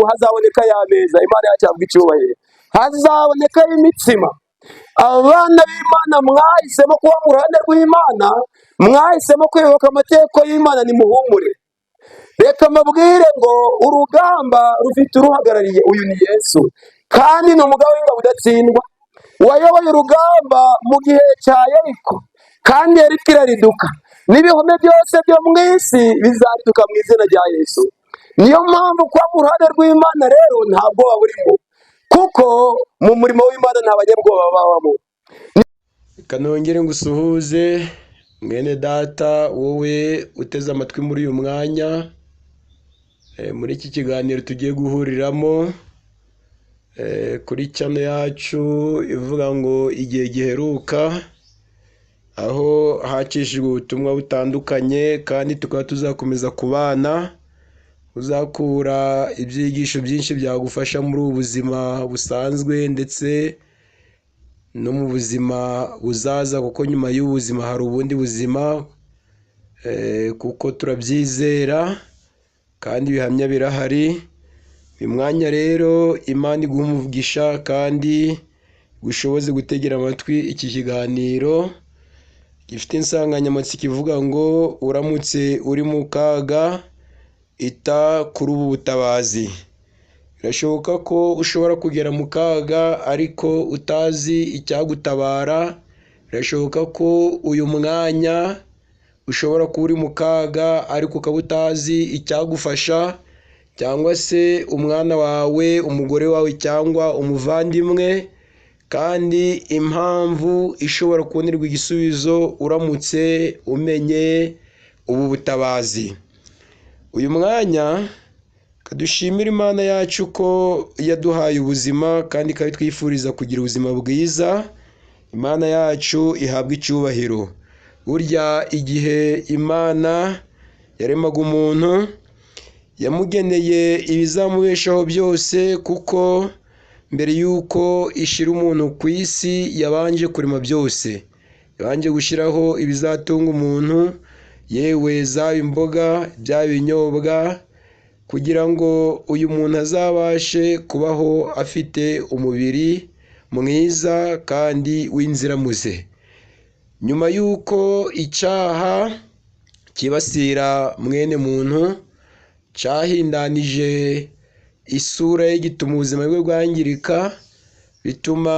Hazaboneka y'ameza. Imana yacu ihabwa icyubahiro. Hazaboneka imitsima. Abana b'Imana mwahisemo kuba mu ruhande rw'Imana, mwahisemo kuyoboka amategeko y'Imana, nimuhumure. Reka mbabwire ngo urugamba rufite uruhagarariye. Uyu ni Yesu, kandi ni umugabo w'ingabo udatsindwa, wayoboye urugamba mu gihe cya Yeriko, kandi Yeriko irariduka. N'ibihome byose byo mu isi bizariduka mu izina rya Yesu. Niyo mpamvu kuba mu ruhande rw'Imana rero nta bwoba burimo, kuko mu murimo w'Imana nta banyabwoba babamo. Reka nongere ngusuhuze, mwene data, wowe uteze amatwi muri uyu mwanya, muri iki kiganiro tugiye guhuriramo kuri channel yacu ivuga ngo "Igihe giheruka", aho hacishijwe ubutumwa butandukanye, kandi tukaba tuzakomeza kubana. Uzakura ibyigisho byinshi byagufasha muri ubu buzima busanzwe ndetse no mu buzima buzaza, kuko nyuma y'ubuzima hari ubundi buzima, kuko turabyizera kandi ibihamya birahari. Uyu mwanya rero, Imana iguha umugisha kandi gushoboze gutegera amatwi iki kiganiro gifite insanganyamatsiko ivuga ngo "Uramutse uri mu kaga, ita kuri ubu butabazi". Birashoboka ko ushobora kugera mu kaga ariko utazi icyagutabara. Birashoboka ko uyu mwanya ushobora kuba uri mu kaga ariko ukaba utazi icyagufasha, cyangwa se umwana wawe, umugore wawe cyangwa umuvandimwe, kandi impamvu ishobora kubonerwa igisubizo uramutse umenye ubu butabazi. Uyu mwanya dushimire Imana yacu ko yaduhaye ubuzima kandi ikaba itwifuriza kugira ubuzima bwiza. Imana yacu ihabwa icyubahiro. Burya igihe Imana yaremaga umuntu, yamugeneye ibizamubeshaho byose, kuko mbere y'uko ishyira umuntu ku isi yabanje kurema byose. Yabanje gushyiraho ibizatunga umuntu, yewe zaba imboga, byaba ibinyobwa, kugira ngo uyu muntu azabashe kubaho afite umubiri mwiza kandi w'inziramuze. Nyuma y'uko icyaha cyibasira mwene muntu, cyahindanije isura ye, gituma ubuzima bwe bwangirika, bituma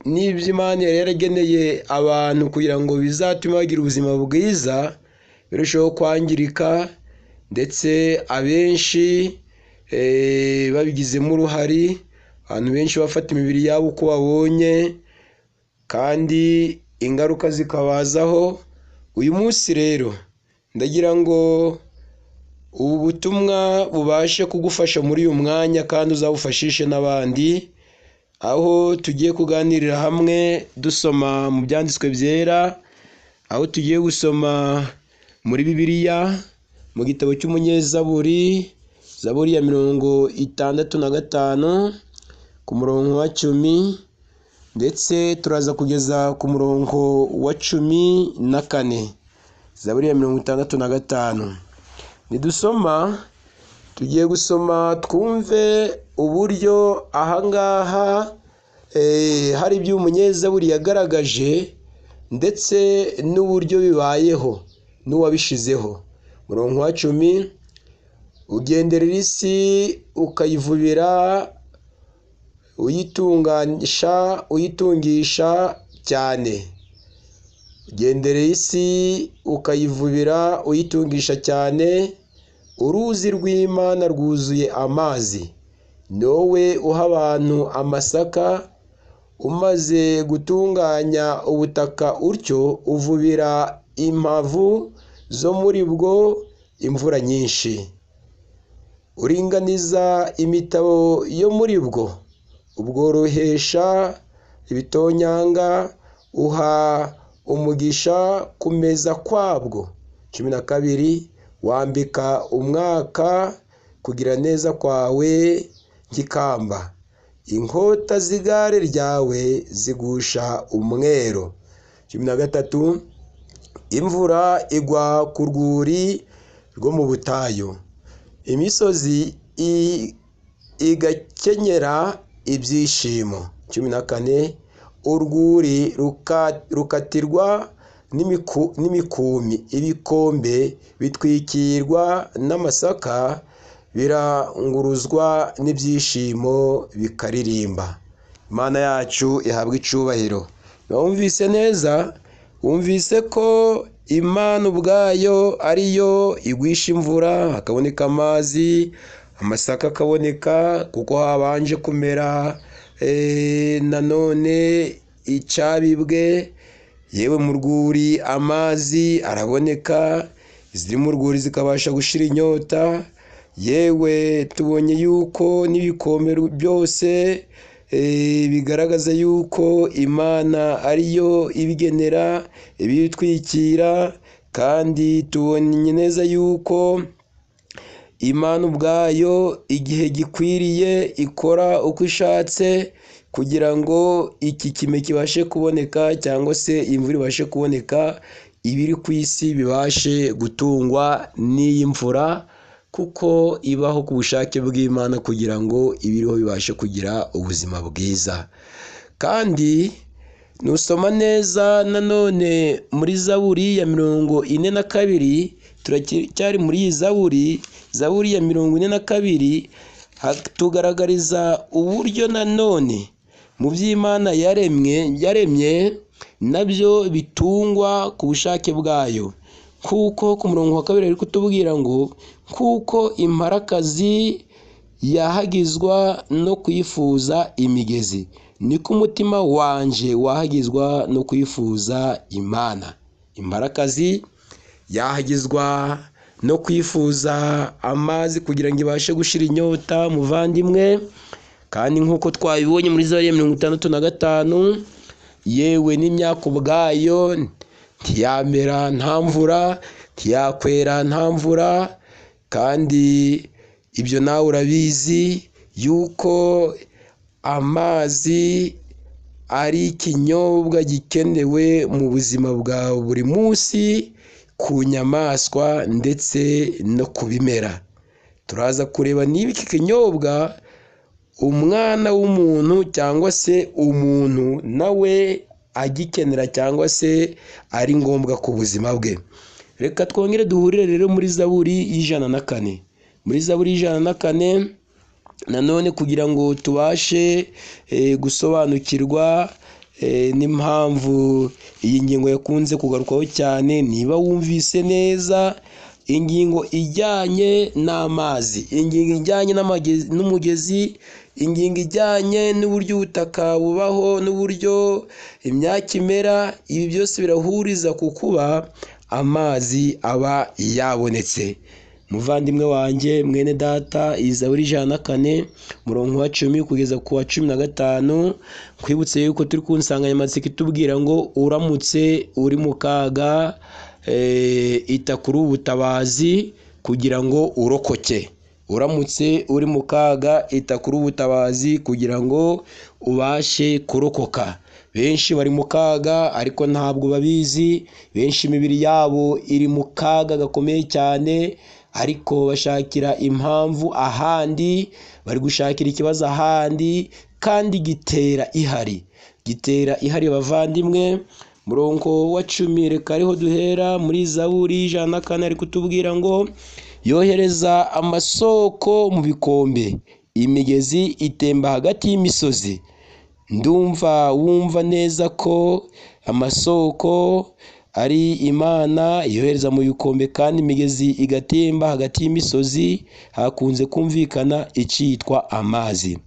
n'ibyo Imana yari yarageneye abantu kugira ngo bizatume bagira ubuzima bwiza birushaho kwangirika, ndetse abenshi babigizemo uruhare. Abantu benshi bafata imibiri yabo uko babonye, kandi ingaruka zikabazaho. Uyu munsi rero ndagira ngo ubu butumwa bubashe kugufasha muri uyu mwanya kandi uzabufashishe n'abandi, aho tugiye kuganirira hamwe dusoma mu byanditswe byera, aho tugiye gusoma muri Bibiliya mu gitabo cy'umunyezaburi, Zaburi ya 65, ku murongo wa 10, ndetse turaza kugeza ku murongo wa 14. Zaburi ya 65, nidusoma, tugiye gusoma twumve uburyo ahangaha hari ibyo umunyezaburi yagaragaje, ndetse n'uburyo bibayeho n'uwabishizeho. Umurongo wa 10: "Ugenderera isi ukayivubira, uyitunganisha, uyitungisha cyane. Ugenderera isi ukayivubira, uyitungisha cyane. Uruzi rw'Imana rwuzuye amazi. Ni wowe uha abantu amasaka. Umaze gutunganya ubutaka utyo, uvubira impavu zo muri bwo imvura nyinshi. Uringaniza imitabo yo muri bwo, ubworohesha ibitonyanga, uha umugisha kumeza kwabwo." 12: "Wambika umwaka kugira neza kwawe nk'ikamba, inkota z'igare ryawe zigusha umwero." 13: "Imvura igwa ku rwuri rwo mu butayu, imisozi igakenyera ibyishimo. 14, urwuri rukatirwa n'imikumi, ibikombe bitwikirwa n'amasaka, biranguruzwa n'ibyishimo bikaririmba. Imana yacu ihabwa icubahiro. Wumvise neza, wumvise ko Imana ubwayo ariyo igwisha imvura, hakaboneka amazi, amasaka akaboneka, kuko habanje kumera nanone icyabibwe. Yewe mu rwuri amazi araboneka, iziri mu rwuri zikabasha gushira inyota. Yewe tubonye yuko n'ibikombe byose bigaragaza yuko Imana ariyo ibigenera, ibitwikira, kandi tubonye neza yuko Imana ubwayo igihe gikwiriye ikora uko ishatse kugira ngo iki kime kibashe kuboneka, cyangwa se imvura ibashe kuboneka, ibiri ku isi bibashe gutungwa n'iyi mvura, kuko ibaho ku bushake bw'Imana kugira ngo ibiriho bibashe kugira ubuzima bwiza. Kandi nusoma neza nanone muri Zaburi ya 42, turacyari muri iyi Zaburi, Zaburi ya 42 tugaragariza uburyo nanone mu by'Imana yaremye nabyo bitungwa ku bushake bwayo. Kuko ku murongo wa 2 ari kutubwira ngo kuko imparakazi yahagizwa no kwifuza imigezi, niko umutima wanje wahagizwa no kwifuza Imana. Imparakazi yahagizwa no kwifuza amazi kugira ngo ibashe gushira inyota, muvandimwe. Kandi nk'uko twabibonye muri Zaburi ya 65, yewe n'imyaka ubwayo ntiyamera nta mvura, ntiyakwera nta mvura. Kandi ibyo nawe urabizi yuko amazi ari ikinyobwa gikenewe mu buzima bwa buri munsi ku nyamaswa ndetse no ku bimera. Turaza kureba niba iki kinyobwa umwana w'umuntu cyangwa se umuntu nawe agikenera cyangwa se ari ngombwa ku buzima bwe. Reka twongere duhurire rero muri Zaburi y'104. Muri Zaburi y'104 nanone kugira ngo tubashe gusobanukirwa n'impamvu iyi ngingo yakunze kugarukwaho cyane. Niba wumvise neza ingingo ijyanye n'amazi, ingingo ijyanye n'umugezi, ingingo ijyanye n'uburyo ubutaka bubaho n'uburyo imyaka imera, ibi byose birahuriza ku kuba amazi aba yabonetse. Muvandimwe wanjye, mwene data, iyi Zaburi 104 umurongo wa 10 kugeza ku wa 15, nkwibutse yuko turi ku nsanganyamatsiko itubwira ngo uramutse uri mu kaga ita kuri ubutabazi kugira ngo urokoke. Uramutse uri mu kaga ita kuri ubutabazi kugira ngo ubashe kurokoka. Benshi bari mu kaga ariko ntabwo babizi, benshi imibiri yabo iri mu kaga gakomeye cyane, ariko bashakira impamvu ahandi, bari gushakira ikibazo ahandi, kandi gitera ihari, gitera ihari bavandimwe. Murongo wa 10 reka ariho duhera muri Zaburi 104, ari kutubwira ngo yohereza amasoko mu bikombe, imigezi itemba hagati y'imisozi. Ndumva wumva neza ko amasoko ari Imana yohereza mu bikombe kandi imigezi igatemba hagati y'imisozi. Hakunze kumvikana icyitwa amazi.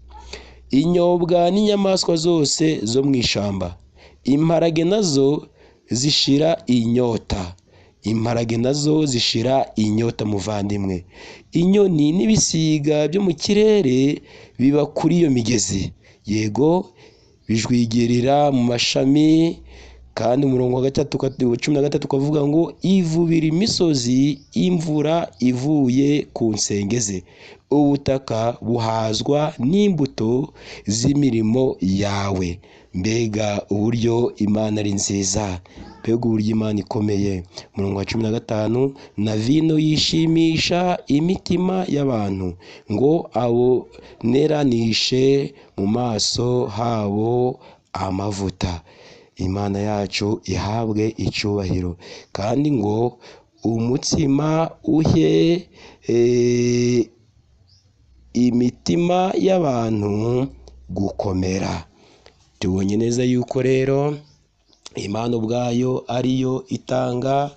Inyobwa n'inyamaswa zose zo mu ishyamba, imparage nazo zishira inyota. Imparage nazo zishira inyota muvandimwe. Inyoni n'ibisiga byo mu kirere biba kuri iyo migezi, yego bijwigerera mu mashami. Kandi umurongo wa 13 ukavuga ngo ivubira imisozi imvura ivuye ku nsenge ze, ubutaka buhazwa n'imbuto z'imirimo yawe. Mbega uburyo Imana ari nziza! Mbega uburyo Imana ikomeye! Umurongo wa 15, na vino yishimisha imitima y'abantu, ngo aboneranishe mu maso habo amavuta. Imana yacu ihabwe icyubahiro. Kandi ngo umutsima uhe imitima y'abantu gukomera. Tubonye neza yuko rero Imana ubwayo ariyo itanga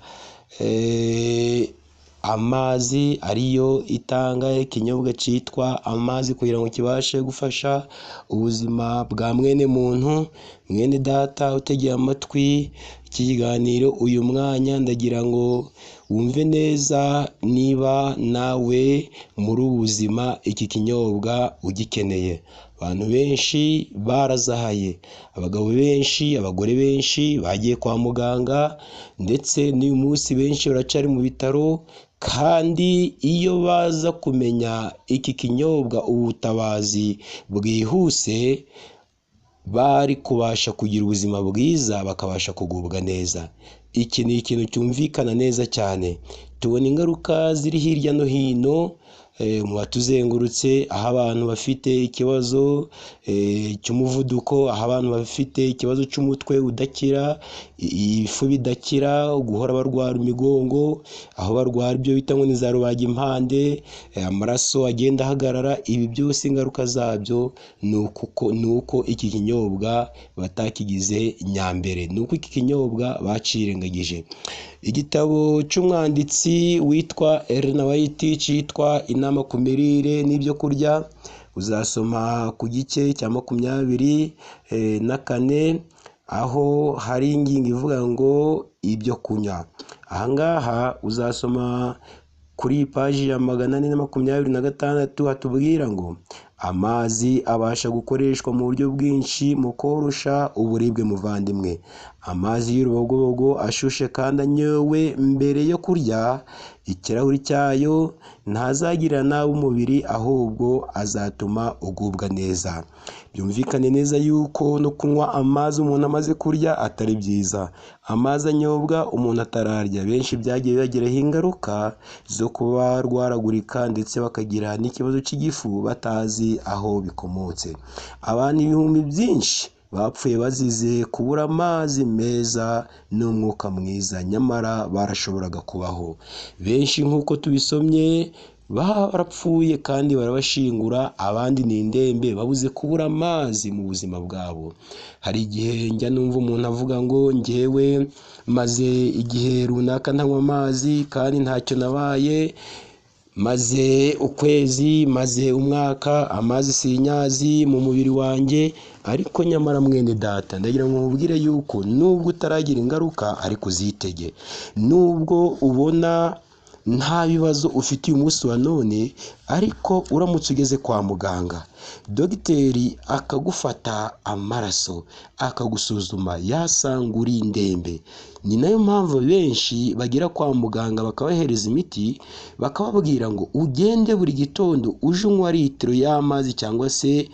amazi, ariyo itanga ikinyobwa cyitwa amazi kugira ngo kibashe gufasha ubuzima bwa mwene muntu. Mwene data utegeye amatwi iki kiganiro uyu mwanya, ndagira ngo wumve neza niba nawe muri ubu buzima iki kinyobwa ugikeneye. Abantu benshi barazahaye, abagabo benshi, abagore benshi bagiye kwa muganga, ndetse n'uyu munsi benshi baracyari mu bitaro. Kandi iyo baza kumenya iki kinyobwa ubutabazi bwihuse, bari kubasha kugira ubuzima bwiza, bakabasha kugubwa neza. Iki ni ikintu cyumvikana neza cyane. Tubona ingaruka ziri hirya no hino mu batuzengurutse, aho abantu bafite ikibazo cy'umuvuduko, aho abantu bafite ikibazo cy'umutwe udakira, ibifu bidakira, guhora barwara imigongo, aho barwara ibyo bita ngo ni za rubagimpande, amaraso agenda ahagarara. Ibi byose ingaruka zabyo ni uko iki kinyobwa batakigize nyambere, ni uko iki kinyobwa bacirengagije. Igitabo cy'umwanditsi witwa Ellen White cyitwa Inama ku mirire n'ibyo kurya, uzasoma ku gice cya 24, aho hari ingingo ivuga ngo ibyo kunywa. Ahangaha uzasoma kuri paji ya 426, hatubwira ngo amazi abasha gukoreshwa mu buryo bwinshi mu korosha uburibwe. Muvandimwe, amazi y'urubogobogo ashushe kandi anyowe mbere yo kurya ikirahuri cyayo ntazagirira nabi umubiri, ahubwo azatuma ugubwa neza. Byumvikane neza yuko no kunywa amazi umuntu amaze kurya atari byiza. Amazi anyobwa umuntu atararya, benshi byagiye bibagiraho ingaruka zo kuba barwaragurika, ndetse bakagira n'ikibazo cy'igifu batazi aho bikomotse. Abantu ibihumbi byinshi bapfuye bazize kubura amazi meza n'umwuka mwiza, nyamara barashoboraga kubaho. Benshi nk'uko tubisomye barapfuye kandi barabashingura, abandi ni indembe babuze kubura amazi mu buzima bwabo. Hari igihe njya numva umuntu avuga ngo njyewe maze igihe runaka ntanywa amazi kandi ntacyo nabaye, maze ukwezi, maze umwaka, amazi sinyazi mu mubiri wanjye. Ariko nyamara mwene data, ndagira ngo mubwire yuko nubwo utaragira ingaruka ariko uzitege. Nubwo ubona nta bibazo ufite uyu munsi wa none, ariko uramutse ugeze kwa muganga, dogiteri akagufata amaraso akagusuzuma, yasanga uri indembe. Ni nayo mpamvu benshi bagera kwa muganga bakabahereza imiti, bakababwira ngo ugende buri gitondo uje unywa litiro y'amazi cyangwa se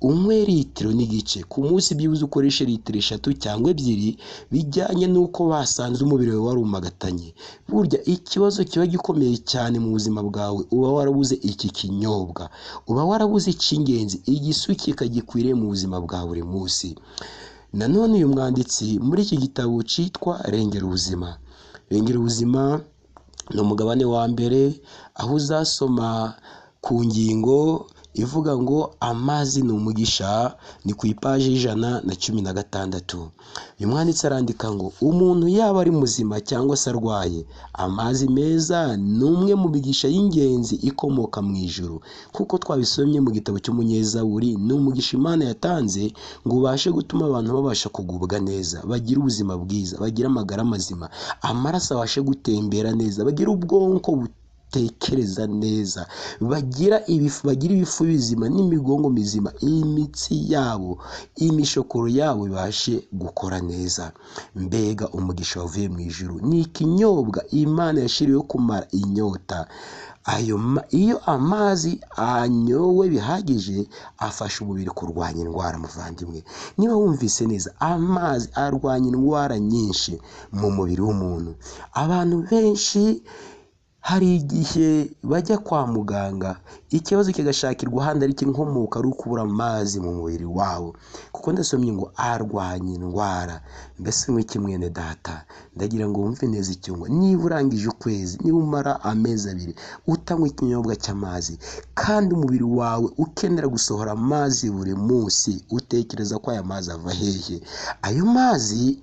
unywe litiro n'igice ku munsi, byibuze ukoreshe litiro 3 cyangwa 2, bijyanye n'uko basanze umubiri wawe warumagatanye. Burya ikibazo kiba gikomeye cyane mu buzima bwawe, uba warabuze iki kinyobwa, uba warabuze icy'ingenzi, igisukika gikwiriye mu buzima bwa buri munsi. Nanone uyu mwanditsi muri iki gitabo cyitwa Rengera Ubuzima, Rengera Ubuzima ni umugabane wa mbere, aho uzasoma ku ngingo ivuga ngo amazi ni umugisha, ni ku ipaji 116. Uyu mwanditsi arandika ngo umuntu yaba ari muzima cyangwa se arwaye, amazi meza ni umwe mu migisha y'ingenzi ikomoka mu ijuru. Kuko twabisomye mu gitabo cy'Umunyezaburi, ni umugisha Imana yatanze ngo ubashe gutuma abantu babasha kugubwa neza, bagire ubuzima bwiza, bagire amagara mazima, amaraso abashe gutembera neza, bagire ubwonko butekereza neza, bagira ibifu bizima n'imigongo mizima, imitsi yabo, imishokoro yabo ibashe gukora neza. Mbega umugisha wavuye mu ijuru! Ni ikinyobwa Imana yashyiriweho kumara inyota. Iyo amazi anyowe bihagije afasha umubiri kurwanya indwara. Muvandimwe, niba wumvise neza, amazi arwanya indwara nyinshi mu mubiri w'umuntu. Abantu benshi hari igihe bajya kwa muganga ikibazo kigashakirwa ahandi, ariko inkomoka ari ukubura amazi mu mubiri wabo, kuko ndasomye ngo arwanya indwara. Mbese nk'iki mwene data, ndagira ngo wumve neza icyo ngo niba urangije ukwezi, niba umara amezi 2 utanywa ikinyobwa cy'amazi, kandi umubiri wawe ukenera gusohora amazi buri munsi, utekereza ko aya mazi ava hehe? Ayo mazi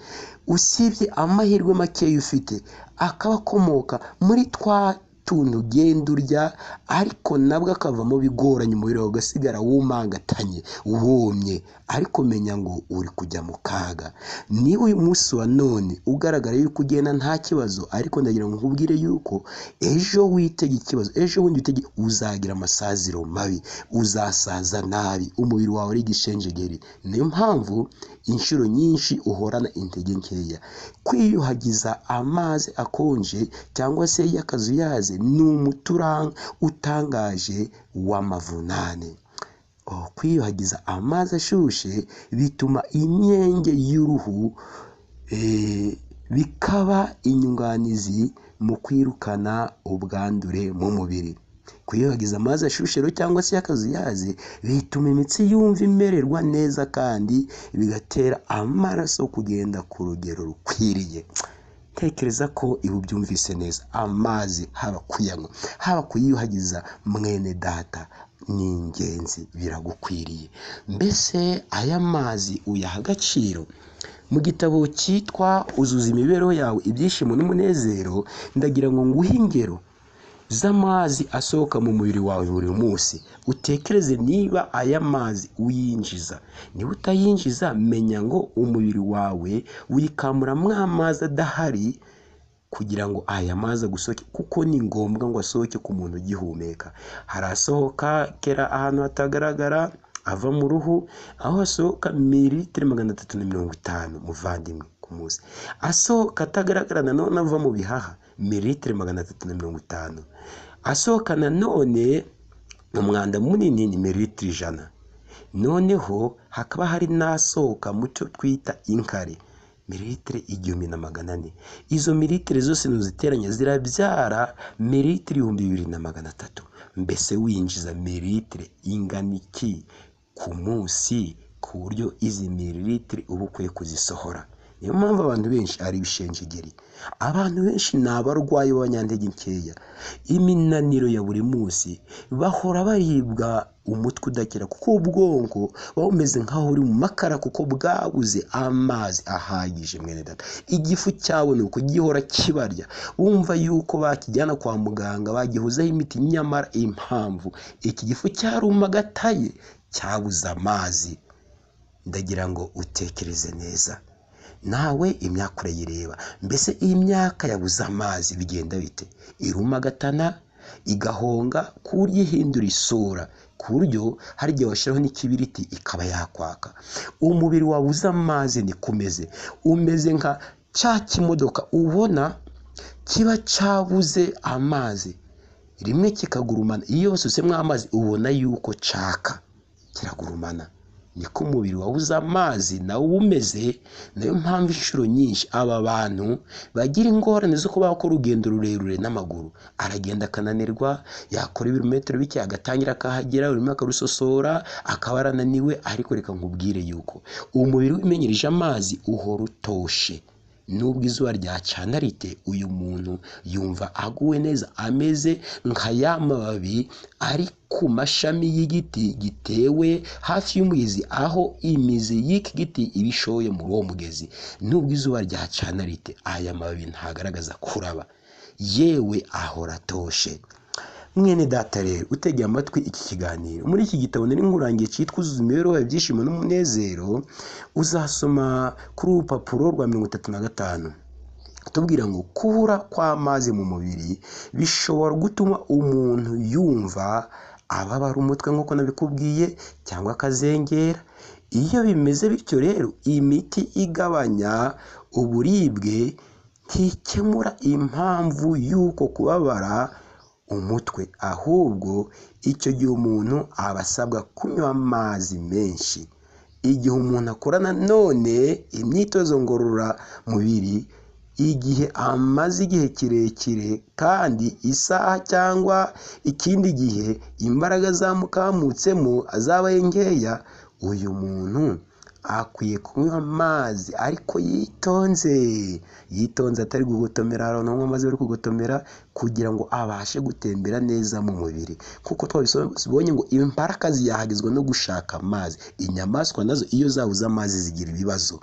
usibye amahirwe makeya ufite akaba akomoka muri twa tuntu ugenda urya, ariko nabwo akavamo bigoranye, umubiri wawe ugasigara wumangatanye wumye. Ariko menya ngo uri kujya mu kaga. Niba uyu munsi wa none ugaragara yuko ugenda nta kibazo, ariko ndagira ngo nkubwire yuko ejo witege ikibazo, ejo bundi witege, uzagira amasaziro mabi, uzasaza nabi, umubiri wawe ari igishenjegeri. Niyo mpamvu inshuro nyinshi uhorana intege nkeya. Kwiyuhagiza amazi akonje cyangwa se y'akazuyaze ni umuti utangaje w'amavunane. Kwiyuhagiza amazi ashushe bituma imyenge y'uruhu bikaba inyunganizi mu kwirukana ubwandure mu mubiri. Kwiyuhagiza amazi ashushe rero cyangwa se y'akazuyaze bituma imitsi yumva imererwa neza, kandi bigatera amaraso kugenda ku rugero rukwiriye. Tekereza ko ibi ubyumvise neza. Amazi haba kuyanywa, haba kuyiyuhagiza, mwene data ni ingenzi, biragukwiriye. Mbese aya mazi uyaha agaciro? Mu gitabo cyitwa Uzuza imibereho yawe ibyishimo n'umunezero, ndagira ngo nguhe ingero z'amazi asohoka mu mubiri wawe buri munsi. Utekereze niba aya mazi uyinjiza. Niba utayinjiza, menya ngo umubiri wawe wikamuramo amazi adahari kugira ngo aya mazi agusohoke, kuko ni ngombwa ngo asohoke ku muntu ugihumeka. Hari asohoka kera ahantu hatagaragara, ava mu ruhu, aho asohoka mililitiro 350 muvandimwe ku munsi. Asohoka atagaragara nanone ava mu bihaha mililitiro 350. Asohoka nanone umwanda munini ni mililitiro 100. Noneho hakaba hari n'asohoka mu cyo twita inkari, mililitiro 1400. Izo mililitiro zose nuziteranya zirabyara mililitiro 2300. Mbese winjiza mililitiro ingana iki ku munsi, ku buryo izi mililitiro uba ukwiye kuzisohora? Niyo mpamvu abantu benshi ari ibishenjegeri. Abantu benshi ni abarwayi b'abanyantege nkeya, iminaniro ya buri munsi, bahora baribwa umutwe udakira, kuko ubwonko buba bumeze nk'aho buri mu makara, kuko bwabuze amazi ahagije. Mwene data, igifu cyabo ni uko gihora kibarya, bumva yuko bakijyana kwa muganga bagihozaho imiti, nyamara impamvu iki gifu cyarumagataye cyabuze amazi. Ndagira ngo utekereze neza nawe, imyaka urayireba. Mbese iyi myaka yabuze amazi bigenda bite? Irumagatana, igahonga, ku buryo ihindura isura, ku buryo hari igihe washyiraho n'ikibiriti ikaba yakwaka. Umubiri wabuze amazi niko umeze, umeze nka cya kimodoka ubona kiba cyabuze amazi, rimwe kikagurumana. Iyo basutsemo amazi ubona yuko caka, kiragurumana. Niko umubiri wabuze amazi nawo uba umeze. Niyo mpamvu inshuro nyinshi aba bantu bagira ingorane zo kuba bakora urugendo rurerure n'amaguru. Aragenda akananirwa, yakora ibirometero bike agatangira akahagera, urimo akarusosora, akaba arananiwe. Ariko reka nkubwire yuko umubiri wimenyereje amazi uhora utoshe. Nubwo izuba ryacana rite, uyu muntu yumva aguwe neza, ameze nka ya mababi ari ku mashami y'igiti gitewe hafi y'umugezi, aho imizi y'iki giti iba ishoye muri uwo mugezi. Nubwo izuba ryacana rite, aya mababi ntagaragaza kuraba, yewe ahora atoshe. Mwene data rero utegeye amatwi iki kiganiro, muri iki gitabo nari nkurangiye cyitwa Uzuza imibereho yawe ibyishimo n'umunezero, uzasoma kuri urupapuro rwa 35 tubwira ngo kubura kw'amazi mu mubiri bishobora gutuma umuntu yumva ababara umutwe nk'uko nabikubwiye, cyangwa akazengera. Iyo bimeze bityo rero, imiti igabanya uburibwe ntikemura impamvu y'uko kubabara umutwe, ahubwo icyo gihe umuntu aba asabwa kunywa amazi menshi. Igihe umuntu akora nanone imyitozo ngororamubiri, igihe amaze igihe kirekire kandi isaha cyangwa ikindi gihe imbaraga zamukamutsemo zabaye nkeya, uyu muntu akwiye kunywa amazi ariko yitonze, yitonze atari gugotomera. Hari abantu banywa amazi bari kugotomera kugira ngo abashe gutembera neza mu mubiri, kuko twabibonye ngo imparaka ziyahagizwa no gushaka amazi. Inyamaswa nazo iyo zabuze amazi zigira ibibazo,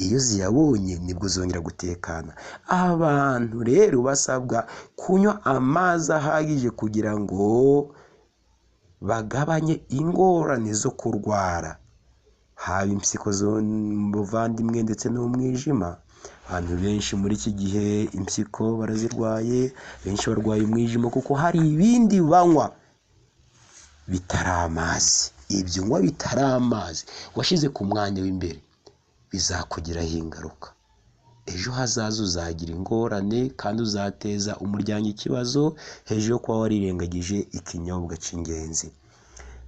iyo ziyabonye nibwo zongera gutekana. Abantu rero basabwa kunywa amazi ahagije kugira ngo bagabanye ingorane zo kurwara, haba impyiko muvandimwe ndetse n'umwijima. Abantu benshi muri iki gihe impyiko barazirwaye, benshi barwaye umwijima kuko hari ibindi banywa bitari amazi. Ibyo unywa bitari amazi washyize ku mwanya w'imbere bizakugiraho ingaruka. Ejo hazaza uzagira ingorane kandi uzateza umuryango ikibazo hejuru yo kuba warirengagije ikinyobwa cy'ingenzi.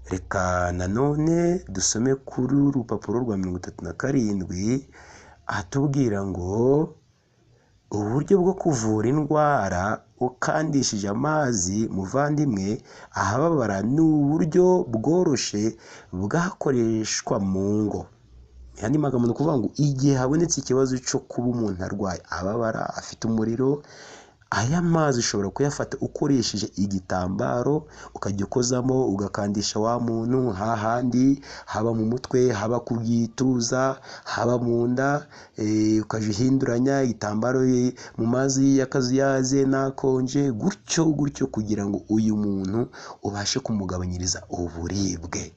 Reka nanone dusome kuri urupapuro rwa 37, ahatubwira ngo uburyo bwo kuvura indwara ukandishije amazi muvandimwe ahababara ni uburyo bworoshe bwakoreshwa mu ngo. Andi magambo ni ukuvuga ngo igihe habonetse ikibazo cyo kuba umuntu arwaye, ababara, afite umuriro, aya mazi ushobora kuyafata ukoresheje igitambaro ukajya ukozamo ugakandisha wa muntu hahandi, haba mu mutwe, haba ku gituza, haba mu nda, ukajya uhinduranya igitambaro mu mazi y'akazuyaze n'akonje, gutyo gutyo kugira ngo uyu muntu ubashe kumugabanyiriza uburibwe,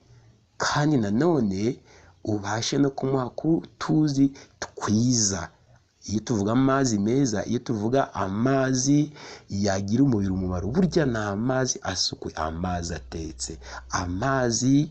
kandi nanone ubashe no kumuha ku tuzi twiza. Iyo tuvuga amazi meza, iyo tuvuga amazi yagira umubiri umumaro, burya ni amazi asukuye, amazi atetse, amazi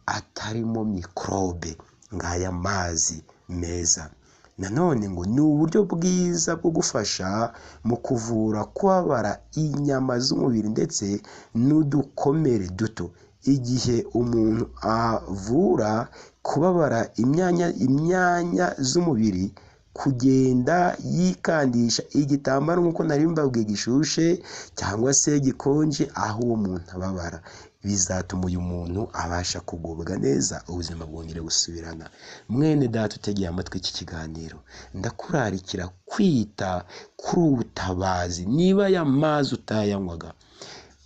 atarimo mikorobe, ngaya mazi meza. Nanone ngo ni uburyo bwiza bwo gufasha mu kuvura kubabara inyama z'umubiri ndetse n'udukomere duto. Igihe umuntu avura kubabara imyanya z'umubiri, kugenda yikandisha igitambaro nk'uko nari mbabwiye gishushe cyangwa se gikonje aho uwo muntu ababara, bizatuma uyu muntu abasha kugubwa neza, ubuzima bwongere gusubirana. Mwene data utegeye amatwi iki kiganiro, ndakurarikira kwita kuri ubu butabazi. Niba aya mazi utayanywaga,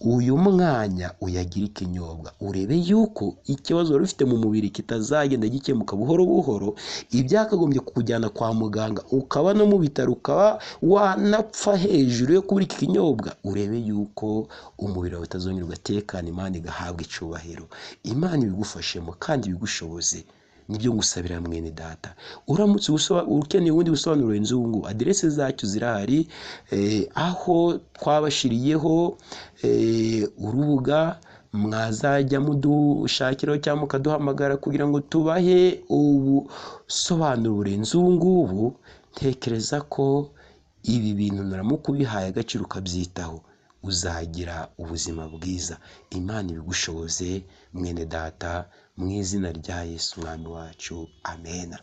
uyu mwanya uyagira ikinyobwa, urebe yuko ikibazo wari ufite mu mubiri kitazagenda gikemuka buhoro buhoro, ibyakagombye kukujyana kwa muganga ukaba no mu bitaro ukaba wanapfa hejuru yo kubura iki kinyobwa, urebe yuko umubiri wawe utazongera ugatekana, Imana igahabwa icyubahiro. Imana ibigufashemo kandi ibigushoboze. Nibyo ngusabira mwene data. Uramutse ukeneye ubundi busobanuro burenze ubu ngubu, aderese zacyo zirahari, aho twabashiriyeho urubuga mwazajya mudushakiraho cyangwa mukaduhamagara kugira ngo tubahe ubusobanuro burenze ubu ngubu. Ntekereza ko ibi bintu nuramuka ubihaye agaciro ukabyitaho, uzagira ubuzima bwiza. Imana ibigushoboze mwene data, mu izina rya Yesu umwami wacu, amena.